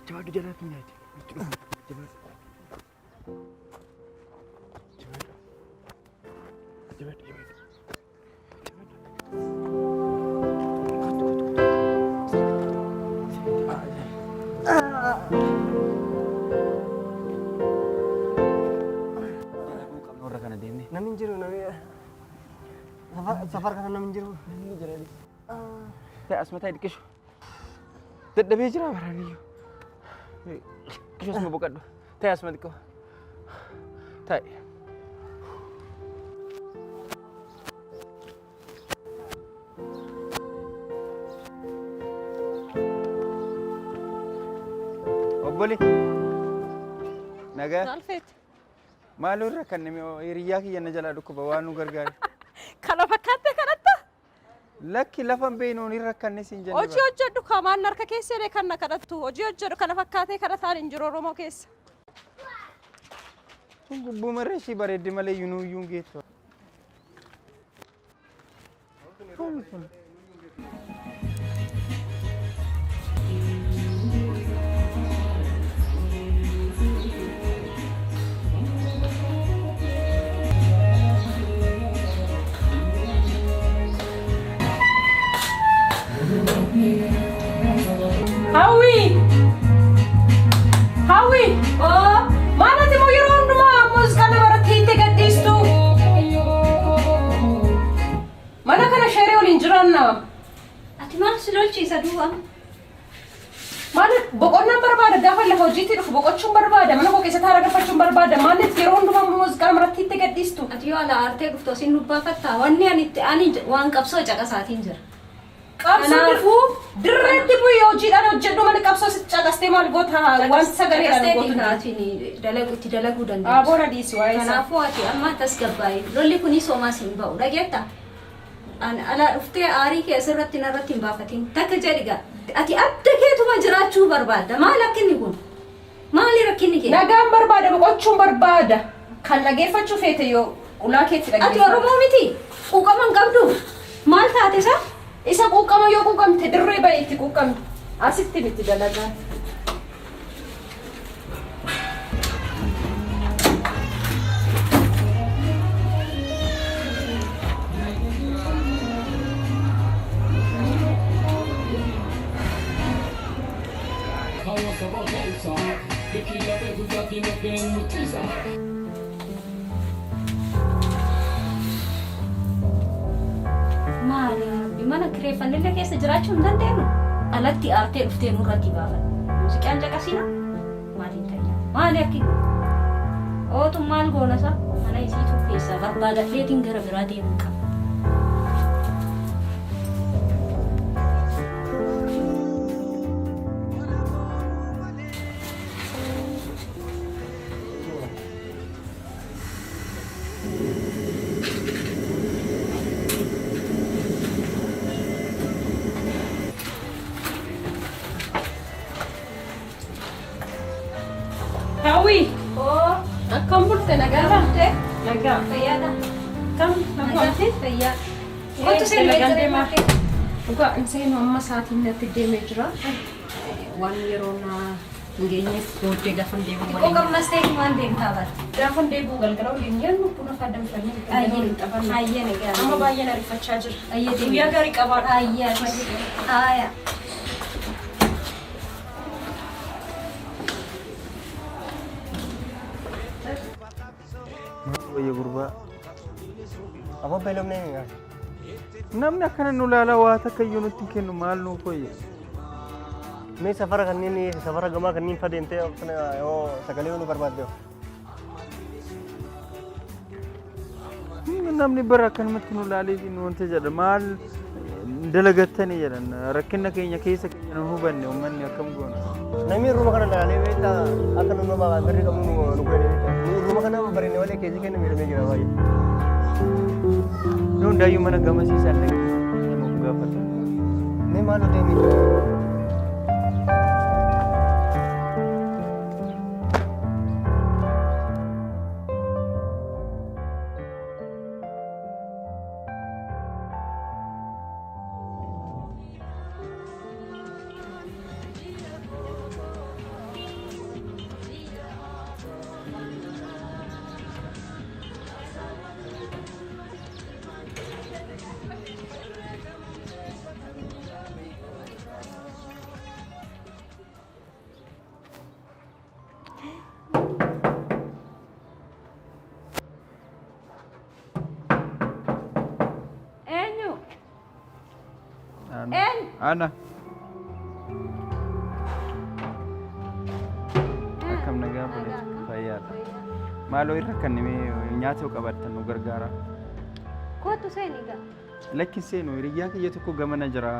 Jabaadhu jalaa fiinaati. Itti dhufu. Jabaadhu. Jabaadhu. Jabaadhu jabaadhu. Jabaadhu. Kottu kottu kottu. Dalaguu qabna warra kana deemnee. Namni hin jiru namni safar kana namni hin jiru. Namni jira. Ta'e asuma taa'e dhiqishu. Dadhabee jira baraaniyyuu. Dhiqishu asuma boqadhu. Ta'e asuma xiqqoo. Ta'e. Obboli. Nagaa. Maal feete? Maaloo irra kan nami hiriyyaa kiyya na jalaa dhukkuba waan nu gargaare. Kana fakkaatte kadhatta? Lakki lafa hin beeknuun hin rakkanne siin jenne. Hojii hojjedhu kamaan harka keessa jedhee kan na kadhattu. Hojii hojjedhu kana fakkaatee kadhataan hin jiru Oromoo keessa. Tun gubbuma irra ishii bareeddi malee yunuu iyyuu hin geettu. Tun tun. Hawwi! Hawwi! Maal ati immoo yeroo hundumaa muuziqaa nama irratti hiittee gadhiistu? Mana kana sheeree waliin jiraanna. Ati maal si lolchiisa duuba? Maal boqonnaan barbaada gaafa lafa hojiitti dhufu boqochuun barbaada mana koo keessatti haara galfachuun barbaada maaliif yeroo hundumaa muuziqaa nama irratti hiittee gadhiistu? Ati yoo ala aartee dhuftu asin dubbaafattaa? Wanni ani itti ani waan qabsoo caqasaatiin jira. Qabsoo Kanaafuu dirreetti bu'ii hojiidhaan hojjedhu malee qabsoo sitti caqastee maal goota waan sagaleedhaan gootu hin jiru. Caqasteetiin dalagu itti dalaguu dandeessu. Aboona dhiisi waa'ee isaa. Kanaafuu ati amma tasgabbaa'i. Lolli kunis homaa siin ba'u dhageetta? An alaa dhuftee aarii kee asirratti narratti hin baafatin. Takka jedhi gaa. Ati adda keetuma jiraachuu barbaadda. Maal rakkinni kun? Maali rakkinni kee? Nagaan barbaada boqochuun barbaada. Kan dhageeffachuu feete yoo ulaa keetti Ati dhaggeeffadhu. Oromoo miti? Quuqama hin qabdu? Maal taate isa? Isa quuqama yoo quuqamte dirree ba'i itti quuqamte. Asitti miti dalagaan. Maali rabbi mana kireeffannellee keessa jiraachuu hin dandeenyu? Alatti aartee dhuftee nurratti baafadha. Muuziqaan caqasina? Maaliin ta'ina? Maali akki kun? Ootu maal goona isa? Mana isiituu keessaa barbaadadheetiin gara biraa deemuu qaba. Hawwi! Oo, Akkam bulte nagaadha? bulte? Nagaa. Fayyaadha. Akkam nagaa? Fayyaa. Kottu seenuu Dalagaan eegalee deemaa. maal Dhugaa hin seenu amma sa'aatiin natti deemee jira. Waan yeroo na hin geenyeef booddee gaafan deebi'u Xiqqoo waliin. qabmas ta'e waan deemtaa bara. Gaafan deebi'u galgala waliin nyaannu buna fa'aa danfannee galgala waliin taphanna. Ayyee nagaa. Amma baay'een ariifachaa jira. Ayyee deemi. Guyyaa gaarii qabaadha. Ayyee atis. Haaya. Maal wayya gurbaa? Aboo beelofnee ni nyaata. Namni akkana nu ilaalaa waa takka iyyuu nutti hin kennu maal nuuf wayya? Mee safara kanneen safara gamaa kanneen fa deemtee kana yoo sagalee yoo nu barbaadde. Namni bara akkanumatti nu ilaalee nu wanta jedha maal dalagattanii jedhan rakkina keenya keessa keenya nu hubanne uummanni akkam goona. Namni irruma kana ilaalee beektaa akka nu nama birrii qabnu nu godhanii beektaa. Nu irruma kana bareedne malee keessi keenya miidhamee jira baay'ee. Nu hundaayyuu mana gamasiisan dhaqee nama gaafata. Mee maaloo deemee? Ana. Akkam nagaa buleetu fayyaadha. Maaloo irra kan nyaata yoo qabaattan nu gargaara. Kootu seeni gaa. Lakki seenu hiriyyaa kiyya tokko gamana jira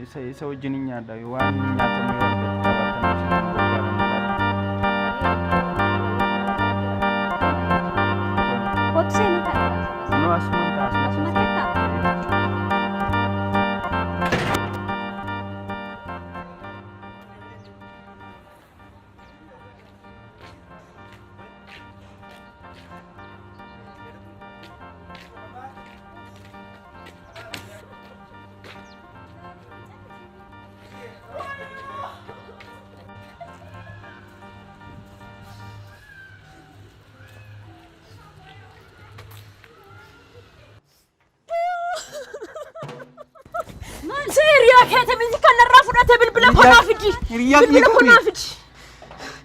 isa wajjin hin nyaadha waan nyaatamu yoo argatu qabaattan nu gargaara nu laata. Kootu seeni ta'a. Nu asuma ta'a. Asuma teettaa? Hiriyaa keeti miti kan narraa fudhate bilbila koo naa fidi. Hiriyaa kiyya Bilbila koo kami? naa fidi.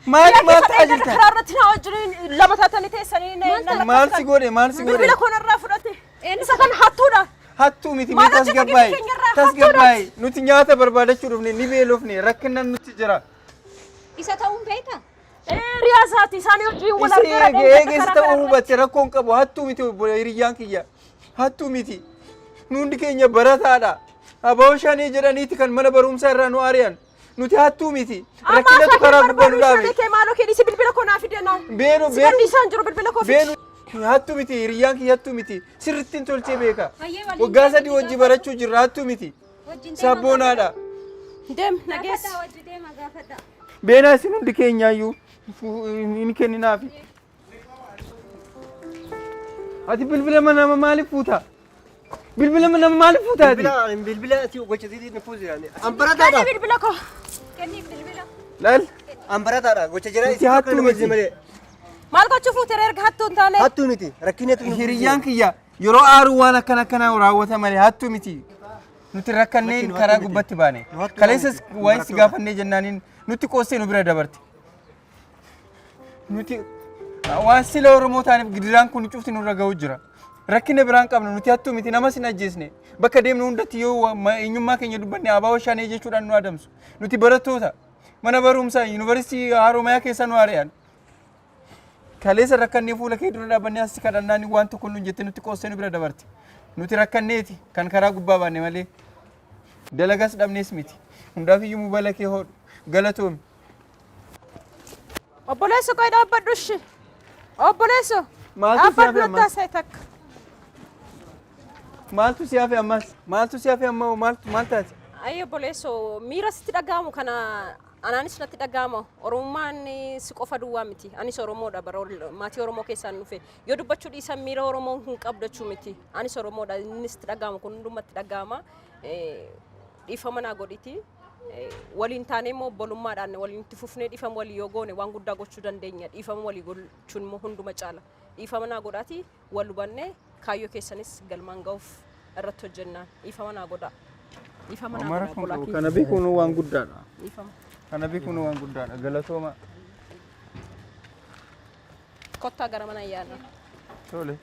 Maal maal ta'aa jirta? Karaa irratti na wajjin lama taatanii teessanii na Maal si godhe maal si godhe? Bilbila koo narraa fudhate. Isa kan hattuudha. Hattuu miti Maal mee hojjeta tasgabbaa'e. biyya keenyarraa? Tasgabbaa'e. Nuti nyaata barbaadachuu dhufne ni beelofne rakkinnan nutti jira. Isa ta'uun beektaa? Hiriyaa isaati isaanii wajjin wal Isa argeera. eege eege ta'uu hubatte rakkoon qabu hattuu miti hiriyyaan kiyya. Hattuu miti. Nu hundi keenya barataadha. Aba'oo shanee jedhaniiti kan mana barumsaa irraa nu ari'an. Nuti hattuu miti. Rakkinatu karaa gubbaa nu dhaabe. Kee maaloo kee dhiisi bilbila koo naa fide naan. Beenu Si beenu gadhiisaan jiru bilbila koo fidi. beenu hattuu miti hiriyyaan kiyya hattuu miti. Sirrittiin tolchee beeka. Hayyee waliin Waggaa deemti sadii wajji gaafadhu. barachuu jirra hattuu miti. Wajjin deema Sabboonaadha. Deem nageessi. gaafadhaa, wajji deema gaafadhaa. Beenaa isin hundi keenyaayyuu hin kenninaafi. Ati bilbila nama maaliif fuuta? Bilbila nama maaliif fuuta ati? Bilbila bilbila ati gocha sitii nufuusi yaani. An barataadha. Kenni bilbila koo. Kenniif bilbila. Laal. An barataadha. Gocha jira Nuti hattuu miti. malee. Maal gochuu fuute erga hattuu hin taane? Hattuu miti. Rakkineetu nu Hiriyyaan kiyya yeroo aaruu waan akkana akkanaa raawwata malee hattuu miti. Nuti rakkannee Lakki, nu karaa hattuu miti. gubbatti baane. Nu hattuu Kaleessas miti. Nu waa'ee si barattoota. gaafannee jennaaniin nutti qoossee nu bira dabarte. Nuti waan sila Oromoo taaneef gidiraan kun cufti nurra ga'u jira. Rakkina biraan qabnu nuti hattuu miti namas hin ajjeesne. Bakka deemnu hundatti yoo eenyummaa keenya dubbanne abaaboo shanee jechuudhaan nu adamsu. Nuti barattoota mana barumsaa yuunivarsiitii Haromayaa keessa nu ari'an. Kaleessa rakkannee fuula kee dura dhaabannee as kadhannaan waan tokko nuun jettee nutti qoossee nu bira dabarte. Nuti rakkanneeti kan karaa gubbaa baanne malee. Dalagas dhabnees miti. Hundaafiyyuu mobaayila kee hodhu. Galatoomi. Obboleesso koo dhaabbadhu ishee. Obboleesso. Maaltu si hafe Dhaabbadhu ammas? natti haasa'e takka. Maaltu si hafe ammas? Maaltu si hafe amma maaltu maal taate? Ayyi obboleesso miira sitti dhaga'amu kana anaanis natti dhaga'ama. Oromummaan si qofa duwwaa miti. Anis Oromoodha bara maatii Oromoo keessaan dhufe. Yoo dubbachuu dhiisan miira Oromoo hin qabdu jechuu miti. Anis Oromoodha. Inni sitti dhaga'amu kun hundumatti dhaga'ama. Dhiifama naa godhiti. Waliin taanee immoo obbolummaadhaan waliin itti fufnee dhiifama walii yoo goone waan guddaa gochuu dandeenya. Dhiifama walii gochuun immoo hunduma caala. Dhiifama naa godhaati wal hubannee kaayyoo keessanis galmaan ga'uuf irratti hojjennaa. Dhiifama naa godhaa. Dhiifama naa Mara godhaa kun obbolaa qabu. kiyya. Kana beekuun waan guddaadha. Dhiifama. Kana beekuun waan guddaadha. Galatooma. Kottaa gara mana yaala. Tole.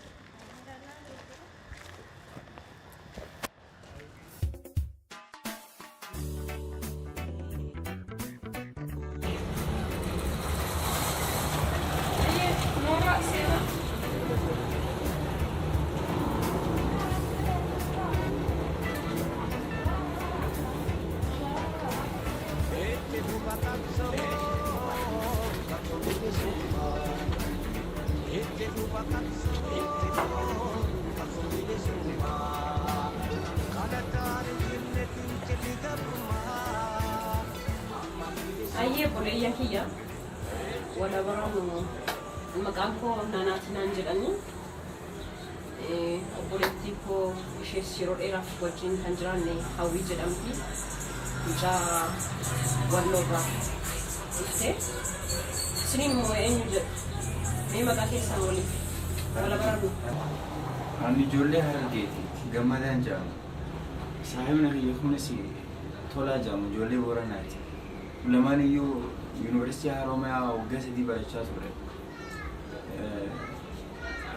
Ayyee obboleeyyan kiyya wal baramu maqaan koo Naanaati naan jedhani. Obboleettii koo ishees yeroo dheeraaf wajjin kan jiraanne Hawwii jedhamti. Mucaa Walloorraa dhufte. Isiniin immoo eenyu jedhu? Mee maqaa keessan waliif wal barannu. Ani ijoollee Harargeeti. Gammadaan jedhama. Saahibni kiyya kunis Tolaa jedhamu ijoollee Booranaati. Lamaan iyyuu yuunivarsiitii Haromayaa waggaa sadii barachaa turre.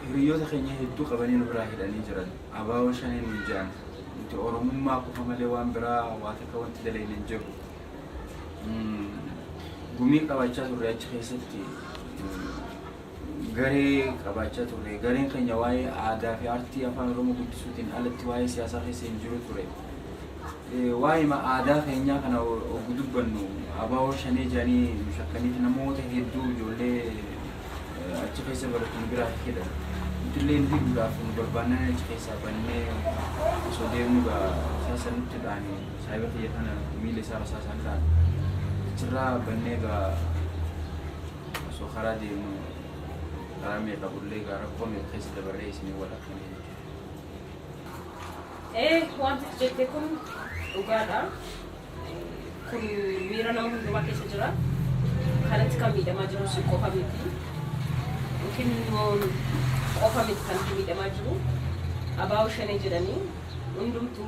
Hiriyoota keenya hedduu qabanii nu biraa hidhanii jiran. Abaaboo shaniin nu jedhan. Nuti Nuti Oromummaa qofa malee waan biraa waa takka wanti dalagne hin jiru. Gumii qabaachaa turre achi keessatti garee qabaachaa turre. Gareen keenya waa'ee aadaa fi aartii afaan Oromoo guddisuutiin alatti waa'ee siyaasaa keessa hin jiru ture. Waa'ee aadaa keenyaa kana oggu dubbannu ABO shanee jedhanii nu shakkaniiti namoota hedduu ijoollee achi keessa baratu nu biraa hidhan. Nutillee nu hidhuudhaaf nu barbaannaan achi keessaa bannee osoo deemnu gaa rasaasa nutti dha'ani saahiba kiyya kana miila isaa rasaasaan dha'an. Achirraa bannee gaa osoo karaa deemnu karaa meeqa bullee gaa rakkoo meeqa keessa dabarree isinii wal argine jechuudha. Ee wanti ati jette kun dhugaadha. Kun miira nama hundumaa keessa jira. Kanatti kan miidhamaa jiru si qofa miti. Yookiin immoo qofa miti kan miidhamaa jiru. Abaa'oo shanee jedhanii hundumtuu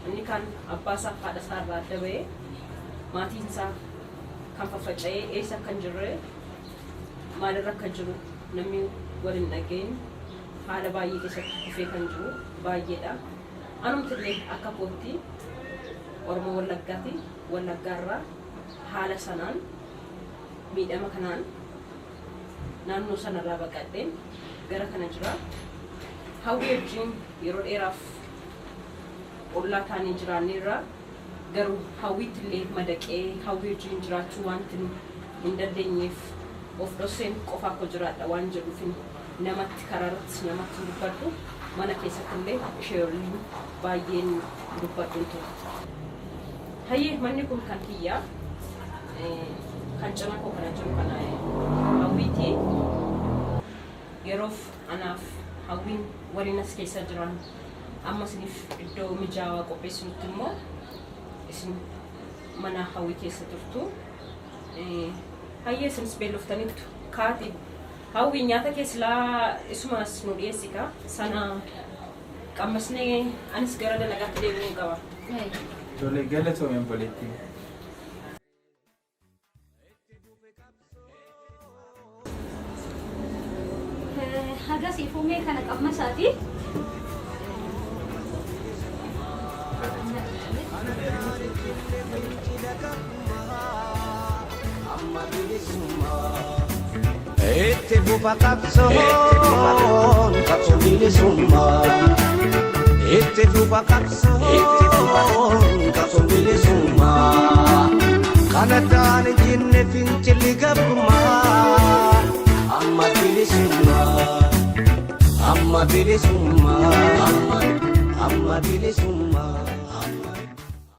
inni kaan abbaa isaa fi haadha isaa irraa adda ba'ee maatiin isaa kan faffaca'ee eessa akka hin jirre maalirra akka jiru namni wal hin dhageenye haala baay'ee keessatti kufee kan jiru baay'eedha. Anumtillee akka kootti Oromoo Wallaggaati. Wallaggaarraa haala sanaan miidhama kanaan naannoo sanarraa baqadheen gara kana jira. Hawwii wajjin yeroo dheeraaf ollaa taanee jiraanneerra. Garuu Hawwiitti illee madaqee Hawwii wajjin jiraachuu wantin hin dandeenyeef of dhosseen qofaa koo jiraadha waan jedhuufin namatti karaa irrattis namatti hin dubbadhu mana keessatti illee ishee waliin baay'een dubbadhu hin ture. Hayyee manni kun kan kiyya kan cina koo kana jiru kana Hawwiiti. Yeroof anaaf Hawwiin waliin as keessa jiran amma isiniif iddoo mijaawaa qopheessinutti immoo isin mana Hawwii keessa turtu. Hayyee isinis beeloftaniittu kaati Hawwii nyaata kee silaa isumas nu dhiyeessi kaa sana qammasnee anis gara dalagaatti deebi'uun qaba. Tole galatoomi obboleettii. Hagas ifumee kana qammasaati. Itti fufa qabsoon qabsoo bilisummaa. Itti fufa qabsoon qabsoo bilisummaa. Kana taane jinne fincilli gabrummaa. Amma bilisummaa. Amma bilisummaa. Amma bilisummaa.